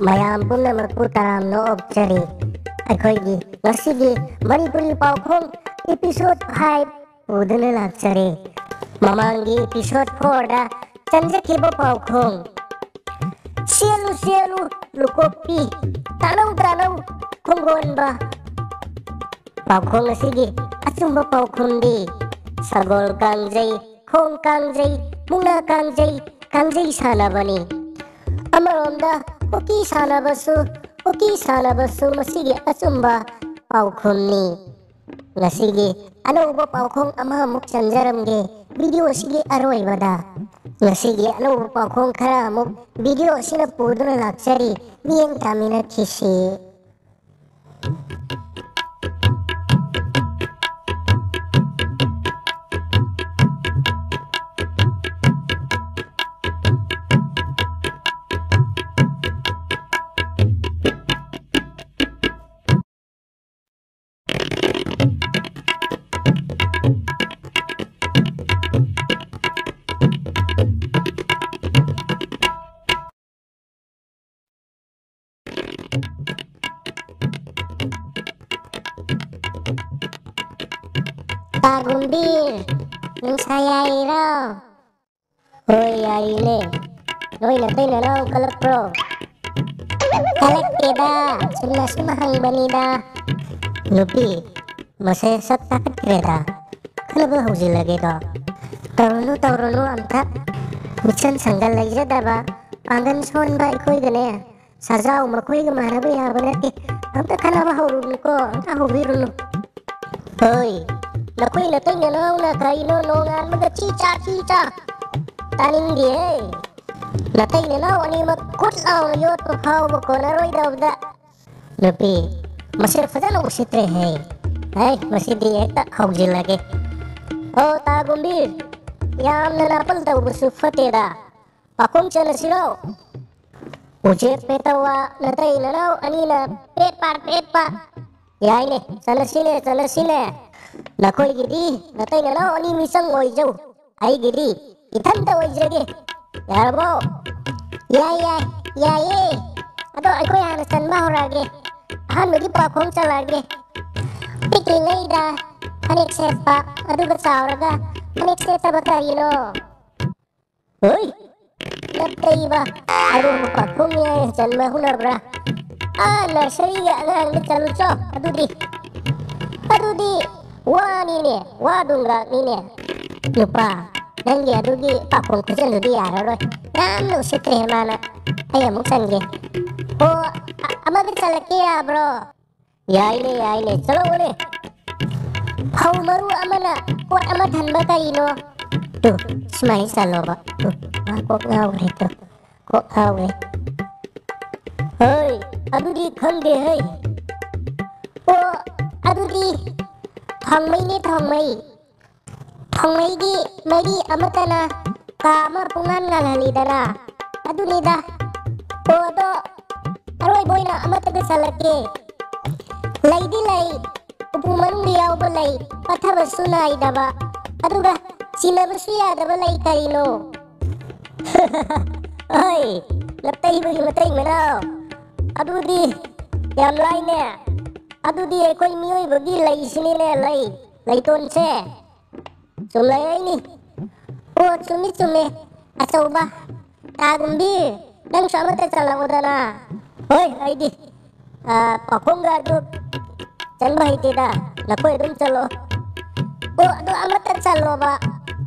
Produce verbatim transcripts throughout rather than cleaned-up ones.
ꯃꯌꯥꯝ ꯄꯨꯝꯅꯃꯛꯄꯨ ꯇꯔꯥꯝꯅ ꯑꯣꯛꯆꯔꯤ꯫ ꯑꯩꯈꯣꯏꯒꯤ ꯉꯁꯤꯒꯤ ꯃꯅꯤꯄꯨꯔꯤ ꯄꯥꯎꯈꯣꯡ episode five ꯄꯨꯗꯨꯅ ꯂꯥꯛꯆꯔꯦ꯫ ꯃꯃꯥꯡꯒꯤ episode fourꯗ ꯆꯟꯖꯈꯤꯕ ꯄꯥꯎꯈꯣꯡ "ꯆꯦꯜꯂꯨ ꯆꯦꯜꯂꯨ ꯂꯨꯀꯣꯛꯄꯤ, ꯇꯥꯅꯧ ꯇꯥꯅꯧ ꯈꯣꯡꯒꯣꯟꯕ", ꯄꯥꯎꯈꯣꯡ ꯑꯁꯤꯒꯤ ꯑꯆꯨꯝꯕ ꯄꯥꯎꯈꯨꯝꯗꯤ ꯁꯒꯣꯜ ꯀꯥꯡꯖꯩ, ꯈꯣꯡ ꯀꯥꯡꯖꯩ, ꯃꯨꯛꯅꯥ ꯀꯥꯡꯖꯩ, ꯀꯥꯡꯖꯩ ꯁꯥꯟꯅꯕꯅꯤ꯫ ꯑꯃꯔꯣꯝꯗ ꯍꯣꯀꯤ ꯁꯥꯟꯅꯕꯁꯨ, ꯍꯣꯀꯤ ꯁꯥꯟꯅꯕꯁꯨ ꯃꯁꯤꯒꯤ ꯑꯆꯨꯝꯕ ꯄꯥꯎꯈꯨꯝꯅꯤ꯫ ꯉꯁꯤꯒꯤ ꯑꯅꯧꯕ ꯄꯥꯎꯈꯣꯡ ꯑꯃꯃꯨꯛ ꯆꯟꯖꯔꯝꯒꯦ video ꯑꯁꯤꯒꯤ ꯑꯔꯣꯏꯕꯗ꯫ ꯉꯁꯤꯒꯤ ꯑꯅꯧꯕ ꯄꯥꯎꯈꯣꯡ ꯈꯔ ꯑꯃꯨꯛ video ꯑꯁꯤꯅ ꯄꯨꯗꯨꯅ ꯂꯥꯛꯆꯔꯤ, ꯃꯤꯠꯌꯦꯡ ꯇꯥꯃꯤꯟꯅꯈꯤꯁꯤ꯫ ꯇꯥꯒꯨꯝꯕꯤꯔ, ꯅꯨꯡꯁꯥ ꯌꯥꯏꯔꯣ? ꯍꯣꯏ, ꯌꯥꯏꯅꯦ꯫ ꯅꯣꯏ ꯅꯇꯩ ꯅꯅꯥꯎ ꯀꯜꯂꯛꯄ꯭ꯔꯣ? ꯀꯜꯂꯛꯇꯦꯗ, ꯆꯨꯝꯅ ꯁꯨꯝ ꯍꯪꯕꯅꯤꯗ꯫ ꯅꯨꯄꯤ, ꯃꯁꯦ ꯁꯛ ꯇꯥꯈꯠꯈ꯭ꯔꯦꯗ꯫ ꯈꯠꯅꯕ ꯍꯧꯖꯤꯜꯂꯒꯦꯗꯣ꯫ ꯇꯧꯔꯨꯅꯨ, ꯇꯧꯔꯨꯅꯨ ꯑꯝꯇ꯫ ꯃꯤꯆꯪ ꯁꯪꯒ ꯂꯩꯖꯗꯕ, ꯄꯥꯡꯒꯜ ꯁꯣꯟꯕ ꯑꯩꯈꯣꯏꯒꯅꯦ, ꯁꯖꯥꯎ ꯃꯈꯣꯏꯒ ꯃꯥꯟꯅꯕ ꯌꯥꯕ ꯅꯠꯇꯦ꯫ ꯑꯝꯇ ꯈꯠꯅꯕ ꯍꯧꯔꯨꯅꯨꯀꯣ, ꯑꯝꯇ ꯍꯧꯕꯤꯔꯨꯅꯨ꯫ ꯍꯣꯏ, ꯅꯈꯣꯏ ꯅꯇꯩ ꯅꯅꯥꯎꯅ ꯀꯔꯤꯅꯣ ꯅꯣꯡꯉꯥꯟꯕꯒ ꯆꯤ ꯆꯥ ꯆꯤ ꯆꯥ? ꯇꯥꯅꯤꯡꯗꯦꯍꯦ꯫ ꯅꯇꯩ ꯅꯅꯥꯎ ꯑꯅꯤꯃꯛ ꯈꯨꯠ ꯂꯥꯎꯅ ꯌꯣꯠꯄ ꯐꯥꯎꯕ ꯀꯣꯟꯅꯔꯣꯏꯗꯕꯗ꯫ ꯅꯨꯄꯤ, ꯃꯁꯤ ꯐꯖꯅ ꯎꯁꯤꯠꯇ꯭ꯔꯦꯍꯦ꯫ ꯍꯩ, ꯃꯁꯤꯗꯤ ꯍꯦꯛꯇ ꯍꯧꯖꯤꯜꯂꯒꯦ꯫ ꯑꯣ, ꯇꯥꯒꯨꯝꯕꯤꯔ, ꯌꯥꯝꯅ ꯅꯥꯄꯜ ꯇꯧꯕꯁꯨ ꯐꯠꯇꯦꯗ꯫ ꯄꯥꯈꯣꯡ ꯆꯠꯂꯁꯤꯔꯣ? ꯎꯆꯦꯛ ꯄꯦꯇꯋꯥ, ꯅꯇꯩ ꯅꯅꯥꯎ ꯑꯅꯤꯅ ꯄꯦꯠ ꯄꯥꯠ ꯄꯦꯠ ꯄꯥꯠ꯫ ꯌꯥꯏꯅꯦ, ꯆꯠꯂꯁꯤꯅꯦ, ꯆꯠꯂꯁꯤꯅꯦ꯫ ꯅꯈꯣꯏꯒꯤꯗꯤ ꯅꯇꯩ ꯅꯅꯥꯎ ꯑꯅꯤ ꯃꯤꯆꯪ ꯑꯣꯏꯖꯧ, ꯑꯩꯒꯤꯗꯤ ꯏꯊꯟꯇ ꯑꯣꯏꯖꯒꯦ꯫ ꯌꯥꯔꯕꯣ? ꯌꯥꯏ, ꯌꯥꯏ, ꯌꯥꯏꯌꯦ꯫ ꯑꯗꯣ ꯑꯩꯈꯣꯏ ꯍꯥꯟꯅ ꯆꯟꯕ ꯍꯧꯔꯛꯑꯒꯦ꯫ ꯑꯍꯥꯟꯕꯒꯤ ꯄꯥꯎꯈꯣꯡ ꯆꯜꯂꯛꯑꯒꯦ꯫ ꯄꯤꯛꯂꯤꯉꯩꯗ ꯐꯅꯦꯛ ꯁꯦꯠꯄ, ꯑꯗꯨꯒ ꯆꯥꯎꯔꯒ ꯐꯅꯦꯛ ꯁꯦꯠꯇꯕ ꯀꯔꯤꯅꯣ? ꯍꯣꯏ! ꯅꯠꯇꯦꯕ, ꯑꯗꯨꯕꯨ ꯄꯥꯎꯈꯣꯡ ꯃꯌꯥꯏꯗ ꯆꯟꯕ ꯍꯧꯅꯕ꯭ꯔꯥ? ꯑꯥ, ꯅꯔꯁꯔꯤꯒꯤ ꯑꯉꯥꯡꯗ ꯆꯜꯂꯨꯆꯣ, ꯑꯗꯨꯗꯤ꯫ ꯑꯗꯨꯗꯤ ꯋꯥꯅꯤꯅꯦ, ꯋꯥ ꯗꯨꯡꯒꯥꯛꯅꯤꯅꯦ꯫ ꯅꯨꯄꯥ, ꯅꯪꯒꯤ ꯑꯗꯨꯒꯤ ꯄꯥꯎꯈꯣꯡ ꯈꯨꯖꯟꯗꯨꯗꯤ ꯌꯥꯔꯔꯣꯏ꯫ ꯌꯥꯝꯅ ꯎꯁꯤꯠꯇ꯭ꯔꯦ ꯃꯥꯅ꯫ ꯑꯩ ꯑꯃꯨꯛ ꯆꯟꯒꯦ꯫ ꯑꯣ, ꯑ-, ꯑꯃꯒ ꯆꯜꯂꯛꯀꯦ ꯌꯥꯕ꯭ꯔꯣ? ꯌꯥꯏꯅꯦ, ꯌꯥꯏꯅꯦ, ꯆꯠꯂꯛꯑꯣꯅꯦ꯫ ꯐꯧ ꯃꯔꯨ ꯑꯃꯅ ꯄꯣꯠ ꯑꯃ ꯊꯟꯕ ꯀꯔꯤꯅꯣ? ꯇꯨ, ꯁꯨꯃꯥꯏꯅ ꯆꯜꯂꯣꯕ꯫ ꯇꯨ, ꯃꯥ ꯀꯣꯛ ꯉꯥꯎꯈ꯭ꯔꯦ ꯇꯨ, ꯀꯣꯛ ꯉꯥꯎꯈ꯭ꯔꯦ꯫ ꯍꯣꯏ, ꯑꯗꯨꯗꯤ ꯈꯪꯗꯦ ꯍꯩ꯫ ꯑꯣ, ꯑꯗꯨꯗꯤ ꯊꯥꯎꯃꯩꯅꯦ, ꯊꯥꯎꯃꯩ꯫ ꯊꯥꯎꯃꯩꯒꯤ ꯃꯔꯤ ꯑꯃꯠꯇꯅ ꯀꯥ ꯑꯃ ꯄꯨꯡꯉꯥꯟ ꯉꯥꯜꯍꯜꯂꯤꯗꯅ, ꯑꯗꯨꯅꯤꯗ꯫ ꯑꯣ, ꯑꯗꯣ ꯑꯔꯣꯏꯕ ꯑꯣꯏꯅ ꯑꯃꯠꯇꯒ ꯆꯜꯂꯛꯀꯦ꯫ ꯂꯩꯗꯤ ꯂꯩ, ꯎꯄꯨ ꯃꯅꯨꯡꯗ ꯌꯥꯎꯕ ꯂꯩ, ꯄꯠꯊꯕꯁꯨ ꯅꯥꯏꯗꯕ, ꯑꯗꯨꯒ ꯆꯤꯟꯅꯕꯁꯨ ꯌꯥꯗꯕ ꯂꯩ ꯀꯔꯤꯅꯣ? ꯍꯣꯏ, ꯅꯇꯩꯕꯒꯤ ꯃꯇꯩ ꯃꯅꯥꯎ꯫ ꯑꯗꯨꯗꯤ ꯌꯥꯝ ꯂꯥꯏꯅꯦ꯫ ꯑꯗꯨꯗꯤ ꯑꯩꯈꯣꯏ ꯃꯤꯑꯣꯏꯕꯒꯤ ꯂꯩꯁꯤꯅꯤꯅꯦ, ꯂꯩ, ꯂꯩꯇꯣꯟꯁꯦ꯫ ꯆꯨꯝꯂꯩ ꯍꯥꯏꯅꯤ꯫ ꯑꯣ, ꯆꯨꯝꯃꯤ, ꯆꯨꯝꯃꯤ꯫ ꯑꯆꯧꯕ꯫ ꯇꯥꯒꯨꯝꯕꯤ, ꯅꯪꯁꯨ ꯑꯃꯠꯇ ꯆꯜꯂꯛꯎꯗꯅ꯫ ꯍꯣꯏ, ꯑꯩꯗꯤ, ꯑ, ꯄꯥꯈꯣꯡꯒ ꯑꯗꯨ ꯆꯟꯕ ꯍꯩꯇꯦꯗ꯫ ꯅꯈꯣꯏ ꯑꯗꯨꯝ ꯆꯜꯂꯣ꯫ ꯑꯣ, ꯑꯗꯨ ꯑꯃꯠꯇ ꯆꯜꯂꯣꯕ꯫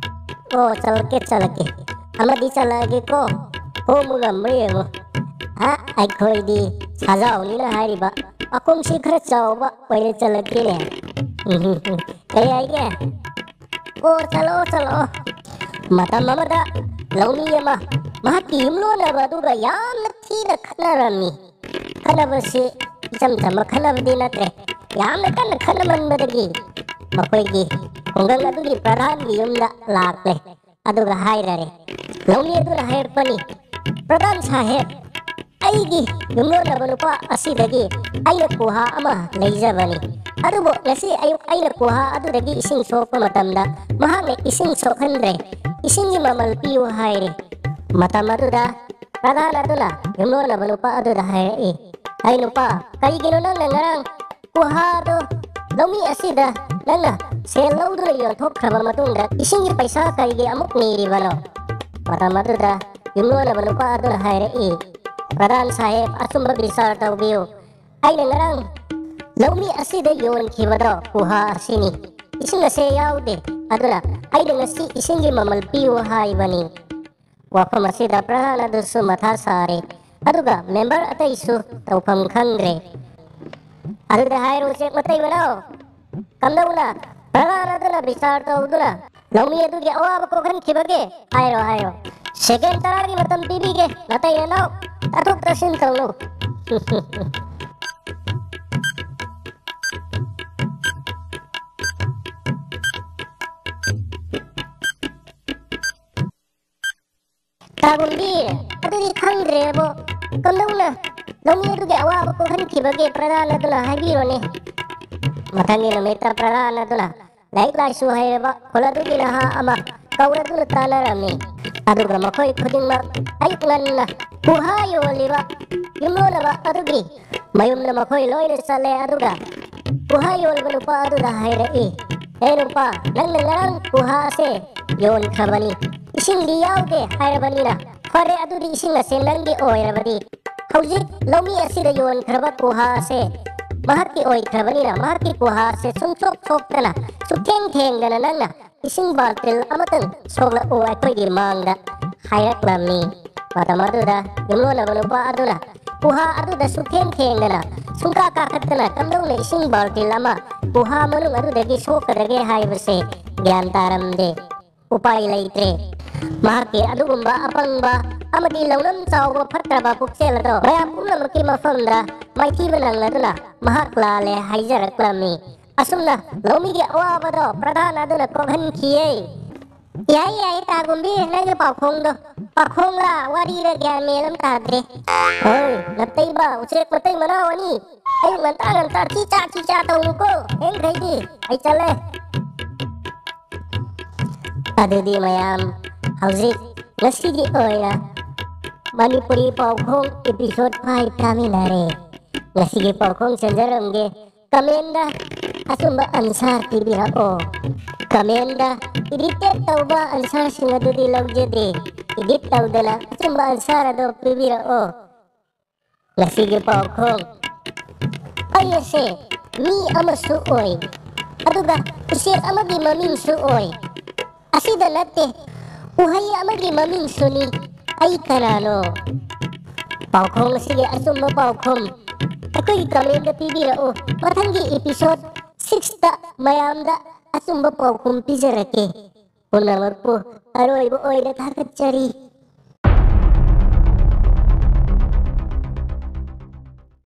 ꯑꯣ, ꯆꯜꯂꯛꯀꯦ, ꯆꯜꯂꯛꯀꯦ꯫ ꯑꯃꯗꯤ ꯆꯜꯂꯛꯑꯒꯦꯀꯣ꯫ ꯍꯣꯃꯨ ꯉꯝꯕ꯭ꯔꯥ ꯌꯦꯡꯉꯣ꯫ ꯍꯥ, ꯑꯩꯈꯣꯏꯗꯤ ꯁꯥꯖꯥꯎꯅꯤꯅ ꯍꯥꯏꯔꯤꯕ꯫ ꯄꯥꯈꯣꯡꯁꯤ ꯈꯔ ꯆꯥꯎꯕ ꯑꯣꯏꯅ ꯆꯜꯂꯛꯀꯦꯅꯦ꯫ ꯎꯝ, ꯎꯝ, ꯎꯝ꯫ ꯀꯩ ꯍꯥꯏꯒꯦ? ꯑꯣ, ꯆꯠꯂꯣ, ꯆꯠꯂꯣ꯫ ꯃꯇꯝ ꯑꯃꯗ ꯂꯧꯃꯤ ꯑꯃ ꯃꯍꯥꯛꯀꯤ ꯌꯨꯝꯂꯣꯟꯅꯕ ꯑꯗꯨꯒ ꯌꯥꯝꯅ ꯊꯤꯅ ꯈꯠꯅꯔꯝꯃꯤ꯫ ꯈꯠꯅꯕꯁꯤ ꯏꯆꯝ ꯆꯝꯕ ꯈꯠꯅꯕꯗꯤ ꯅꯠꯇ꯭ꯔꯦ꯫ ꯌꯥꯝꯅ ꯀꯟꯅ ꯈꯠꯅꯃꯟꯕꯗꯒꯤ ꯃꯈꯣꯏꯒꯤ ꯈꯨꯡꯒꯪ ꯑꯗꯨꯒꯤ ꯄ꯭ꯔꯙꯥꯟꯒꯤ ꯌꯨꯝꯗ ꯂꯥꯛꯂꯦ꯫ ꯑꯗꯨꯒ ꯍꯥꯏꯔꯔꯦ꯫ ꯂꯧꯃꯤ ꯑꯗꯨꯅ ꯍꯥꯏꯔꯛꯄꯅꯤ, "ꯄ꯭ꯔꯙꯥꯟ ꯁꯥꯍꯦꯕ, ꯑꯩꯒꯤ ꯌꯨꯝꯂꯣꯟꯅꯕ ꯅꯨꯄꯥ ꯑꯁꯤꯗꯒꯤ ꯑꯩꯅ ꯈꯨꯍꯥ ꯑꯃ ꯂꯩꯖꯕꯅꯤ꯫ ꯑꯗꯨꯕꯨ ꯉꯁꯤ ꯑꯌꯨꯛ ꯑꯩꯅ ꯈꯨꯍꯥ ꯑꯗꯨꯗꯒꯤ ꯏꯁꯤꯡ ꯁꯣꯛꯄ ꯃꯇꯝꯗ ꯃꯍꯥꯛꯅ ꯏꯁꯤꯡ ꯁꯣꯛꯍꯟꯗ꯭ꯔꯦ꯫ ꯏꯁꯤꯡꯒꯤ ꯃꯃꯜ ꯄꯤꯌꯨ" ꯍꯥꯏꯔꯦ꯫ ꯃꯇꯝ ꯑꯗꯨꯗ ꯄ꯭ꯔꯙꯥꯟ ꯑꯗꯨꯅ ꯌꯨꯝꯂꯣꯟꯅꯕ ꯅꯨꯄꯥ ꯑꯗꯨꯗ ꯍꯥꯏꯔꯛꯏ, "ꯑꯩ ꯅꯨꯄꯥ, ꯀꯔꯤꯒꯤꯅꯣ ꯅꯪꯅ ꯉꯔꯥꯡ ꯀꯨꯍꯥꯗꯣ ꯂꯧꯃꯤ ꯑꯁꯤꯗ ꯅꯪꯅ ꯁꯦꯜ ꯂꯧꯗꯨꯅ ꯌꯣꯟꯊꯣꯛꯈ꯭ꯔꯕ ꯃꯇꯨꯡꯗ ꯏꯁꯤꯡꯒꯤ ꯄꯩꯁꯥ ꯀꯔꯤꯒꯤ ꯑꯃꯨꯛ ꯅꯤꯔꯤꯕꯅꯣ?" ꯃꯇꯝ ꯑꯗꯨꯗ ꯌꯨꯝꯂꯣꯟꯅꯕ ꯅꯨꯄꯥ ꯑꯗꯨꯅ ꯍꯥꯏꯔꯛꯏ, "ꯄ꯭ꯔꯙꯥꯟ ꯁꯥꯍꯦꯕ, ꯑꯆꯨꯝꯕ ꯕꯤꯆꯥꯔ ꯇꯧꯕꯤꯌꯨ꯫ ꯑꯩꯅ ꯉꯔꯥꯡ ꯂꯧꯃꯤ ꯑꯁꯤꯗ ꯌꯣꯟꯈꯤꯕꯗꯣ ꯀꯨꯍꯥ ꯑꯁꯤꯅꯤ꯫ ꯏꯁꯤꯡ ꯑꯁꯦ ꯌꯥꯎꯗꯦ꯫ ꯑꯗꯨꯅ ꯑꯩꯅ ꯉꯁꯤ ꯏꯁꯤꯡꯒꯤ ꯃꯃꯜ ꯄꯤꯌꯨ ꯍꯥꯏꯕꯅꯤ꯫" ꯋꯥꯐꯝ ꯑꯁꯤꯗ ꯄ꯭ꯔꯙꯥꯟ ꯑꯗꯨꯁꯨ ꯃꯊꯥ ꯁꯥꯔꯦ꯫ ꯑꯗꯨꯒ ꯃꯦꯝꯕꯔ ꯑꯇꯩꯁꯨ ꯇꯧꯐꯝ ꯈꯪꯗ꯭ꯔꯦ꯫ ꯑꯗꯨꯗ ꯍꯥꯏꯔꯣ, ꯎꯆꯦꯛ ꯃꯇꯩ ꯃꯅꯥꯎ, ꯀꯝꯗꯧꯅ ꯄ꯭ꯔꯙꯥꯟ ꯑꯗꯨꯅ ꯕꯤꯆꯥꯔ ꯇꯧꯗꯨꯅ ꯂꯧꯃꯤ ꯑꯗꯨꯒꯤ ꯑꯋꯥꯕ ꯀꯣꯛꯍꯟꯈꯤꯕꯒꯦ? ꯍꯥꯏꯔꯣ, ꯍꯥꯏꯔꯣ꯫ ꯁꯦꯀꯦꯟ ꯇꯔꯥꯒꯤ ꯃꯇꯝ ꯄꯤꯕꯤꯒꯦ, ꯅꯇꯩ ꯅꯅꯥꯎ꯫ ꯇꯥꯊꯣꯛ ꯇꯥꯁꯤꯟ ꯇꯧꯅꯨ꯫ ꯇꯥꯒꯨꯝꯕꯤ, ꯑꯗꯨꯗꯤ ꯈꯪꯗ꯭ꯔꯦꯕꯣ꯫ ꯀꯝꯗꯧꯅ ꯂꯧꯃꯤ ꯑꯗꯨꯒꯤ ꯑꯋꯥꯕ ꯀꯣꯛꯍꯟꯈꯤꯕꯒꯦ, ꯄ꯭ꯔꯙꯥꯟ ꯑꯗꯨꯅ ꯍꯥꯏꯕꯤꯔꯣꯅꯦ꯫ ꯃꯊꯪꯒꯤ ꯅꯨꯃꯤꯠꯇ ꯄ꯭ꯔꯙꯥꯟ ꯑꯗꯨꯅ ꯂꯥꯏꯔꯤꯛ ꯂꯥꯏꯁꯨ ꯍꯩꯔꯕ ꯈꯨꯜ ꯑꯗꯨꯒꯤ ꯅꯍꯥ ꯑꯃ ꯀꯧꯔꯗꯨꯅ ꯇꯥꯟꯅꯔꯝꯃꯤ꯫ ꯑꯗꯨꯒ ꯃꯈꯣꯏ ꯈꯨꯗꯤꯡꯃꯛ ꯑꯌꯨꯛ ꯉꯟꯅ ꯀꯨꯍꯥ ꯌꯣꯜꯂꯤꯕ ꯌꯨꯝꯂꯣꯟꯅꯕ ꯑꯗꯨꯒꯤ ꯃꯌꯨꯝꯗ ꯃꯈꯣꯏ ꯂꯣꯏꯅ ꯆꯠꯂꯦ꯫ ꯑꯗꯨꯒ ꯀꯨꯍꯥ ꯌꯣꯜꯂꯤꯕ ꯅꯨꯄꯥ ꯑꯗꯨꯗ ꯍꯥꯏꯔꯛꯏ, "ꯍꯦ ꯅꯨꯄꯥ, ꯅꯪꯅ ꯉꯔꯥꯡ ꯀꯨꯍꯥ ꯑꯁꯦ ꯌꯣꯟꯈ꯭ꯔꯕꯅꯤ, ꯏꯁꯤꯡꯗꯤ ꯌꯥꯎꯗꯦ ꯍꯥꯏꯔꯕꯅꯤꯅ, ꯐꯔꯦ, ꯑꯗꯨꯗꯤ ꯏꯁꯤꯡ ꯑꯁꯦ ꯅꯪꯒꯤ ꯑꯣꯏꯔꯕꯗꯤ ꯍꯧꯖꯤꯛ ꯂꯧꯃꯤ ꯑꯁꯤꯗ ꯌꯣꯟꯈ꯭ꯔꯕ ꯀꯨꯍꯥ ꯑꯁꯦ ꯃꯍꯥꯛꯀꯤ ꯑꯣꯏꯈ꯭ꯔꯕꯅꯤꯅ, ꯃꯍꯥꯛꯀꯤ ꯀꯨꯍꯥ ꯑꯁꯦ ꯁꯨꯡꯁꯣꯛ ꯁꯣꯛꯇꯅ, ꯁꯨꯛꯊꯦꯡ ꯊꯦꯡꯗꯅ ꯅꯪꯅ ꯏꯁꯤꯡ ꯕꯥꯜꯇꯤꯜ ꯑꯃꯇꯪ ꯁꯣꯛꯂꯛꯎ ꯑꯩꯈꯣꯏꯒꯤ ꯃꯥꯡꯗ" ꯍꯥꯏꯔꯛꯂꯝꯃꯤ꯫ ꯃꯇꯝ ꯑꯗꯨꯗ ꯌꯨꯝꯂꯣꯟꯅꯕ ꯅꯨꯄꯥ ꯑꯗꯨꯅ ꯀꯨꯍꯥ ꯑꯗꯨꯗ ꯁꯨꯛꯊꯦꯡ ꯊꯦꯡꯗꯅ, ꯁꯨꯡꯀꯥ ꯀꯥꯈꯠꯇꯅ ꯀꯝꯗꯧꯅ ꯏꯁꯤꯡ ꯕꯥꯜꯇꯤꯜ ꯑꯃ ꯀꯨꯍꯥ ꯃꯅꯨꯡ ꯑꯗꯨꯗꯒꯤ ꯁꯣꯛꯀꯗꯒꯦ ꯍꯥꯏꯕꯁꯦ ꯒ꯭ꯌꯥꯟ ꯇꯥꯔꯝꯗꯦ꯫ ꯎꯄꯥꯏ ꯂꯩꯇ꯭ꯔꯦ꯫ ꯃꯍꯥꯛꯀꯤ ꯑꯗꯨꯒꯨꯝꯕ ꯑꯄꯪꯕ ꯑꯃꯗꯤ ꯂꯧꯅꯝ ꯆꯥꯎꯕ ꯐꯠꯇ꯭ꯔꯕ ꯄꯨꯛꯆꯦꯜ ꯑꯗꯣ ꯃꯌꯥꯝ ꯄꯨꯝꯅꯃꯛꯀꯤ ꯃꯐꯝꯗ ꯃꯥꯏꯊꯤꯕ ꯅꯪꯂꯗꯨꯅ ꯃꯍꯥꯛ ꯂꯥꯜꯂꯦ ꯍꯥꯏꯖꯔꯛꯂꯝꯃꯤ꯫ ꯑꯁꯨꯝꯅ ꯂꯧꯃꯤꯒꯤ ꯑꯋꯥꯕꯗꯣ ꯄ꯭ꯔꯙꯥꯟ ꯑꯗꯨꯅ ꯀꯣꯛꯍꯟꯈꯤꯌꯦ꯫ ꯌꯥꯏ, ꯌꯥꯏ, ꯇꯥꯒꯨꯝꯕꯤ, ꯅꯪꯒꯤ ꯄꯥꯎꯈꯣꯡꯗꯣ꯫ ꯄꯥꯎꯈꯣꯡꯂꯥ, ꯋꯥꯔꯤꯔ, ꯒ꯭ꯌꯥꯟ ꯃꯦꯟ ꯑꯃ ꯇꯥꯗ꯭ꯔꯦ꯫ ꯍꯣꯏ, ꯅꯇꯩꯕ, ꯎꯆꯦꯛ ꯃꯇꯩ ꯃꯅꯥꯎ ꯑꯅꯤ꯫ ꯑꯌꯨꯛ ꯉꯟꯇꯥ ꯉꯟꯇꯥ ꯆꯤ ꯆꯥ ꯆꯤ ꯆꯥ ꯇꯧꯅꯨꯀꯣ꯫ ꯊꯦꯡꯈ꯭ꯔꯩꯗꯤ꯫ ꯑꯩ ꯆꯠꯂꯦ꯫ ꯑꯗꯨꯗꯤ ꯃꯌꯥꯝ, ꯍꯧꯖꯤꯛ ꯉꯁꯤꯒꯤ ꯑꯣꯏꯅ ꯃꯅꯤꯄꯨꯔꯤ ꯄꯥꯎꯈꯣꯡ episode five ꯇꯥꯃꯤꯟꯅꯔꯦ꯫ ꯉꯁꯤꯒꯤ ꯄꯥꯎꯈꯣꯡ ꯆꯟꯖꯔꯝꯒꯦ꯫ Comment ꯗ ꯑꯆꯨꯝꯕ answer ꯄꯤꯕꯤꯔꯛꯑꯣ꯫ Comment ꯗ edit ꯇꯧꯕ answer ꯁꯤꯡ ꯑꯗꯨꯗꯤ ꯂꯧꯖꯗꯦ꯫ Edit ꯇꯧꯗꯅ ꯑꯆꯨꯝꯕ answer ꯑꯗꯣ ꯄꯤꯕꯤꯔꯛꯑꯣ꯫ ꯉꯁꯤꯒꯤ ꯄꯥꯎꯈꯣꯡ: ꯑꯩ ꯑꯁꯦ ꯃꯤ ꯑꯃꯁꯨ ꯑꯣꯏ, ꯑꯗꯨꯒ ꯎꯆꯦꯛ ꯑꯃꯒꯤ ꯃꯃꯤꯡꯁꯨ ꯑꯣꯏ꯫ ꯑꯁꯤꯗ ꯅꯠꯇꯦ, ꯎꯍꯩ ꯑꯃꯒꯤ ꯃꯃꯤꯡꯁꯨꯅꯤ꯫ ꯑꯩ ꯀꯅꯥꯅꯣ? ꯄꯥꯎꯈꯣꯡ ꯑꯁꯤꯒꯤ ꯑꯆꯨꯝꯕ ꯄꯥꯎꯈꯨꯝ ꯑꯩꯈꯣꯏꯒꯤ comment ꯗ ꯄꯤꯕꯤꯔꯛꯎ꯫ ꯃꯊꯪꯒꯤ episode six ꯇ ꯃꯌꯥꯝꯗ ꯑꯆꯨꯝꯕ ꯄꯥꯎꯈꯨꯝ ꯄꯤꯖꯔꯛꯀꯦ꯫ ꯄꯨꯝꯅꯃꯛꯄꯨ ꯑꯔꯣꯏꯕ ꯑꯣꯏꯅ ꯊꯥꯒꯠꯆꯔꯤ꯫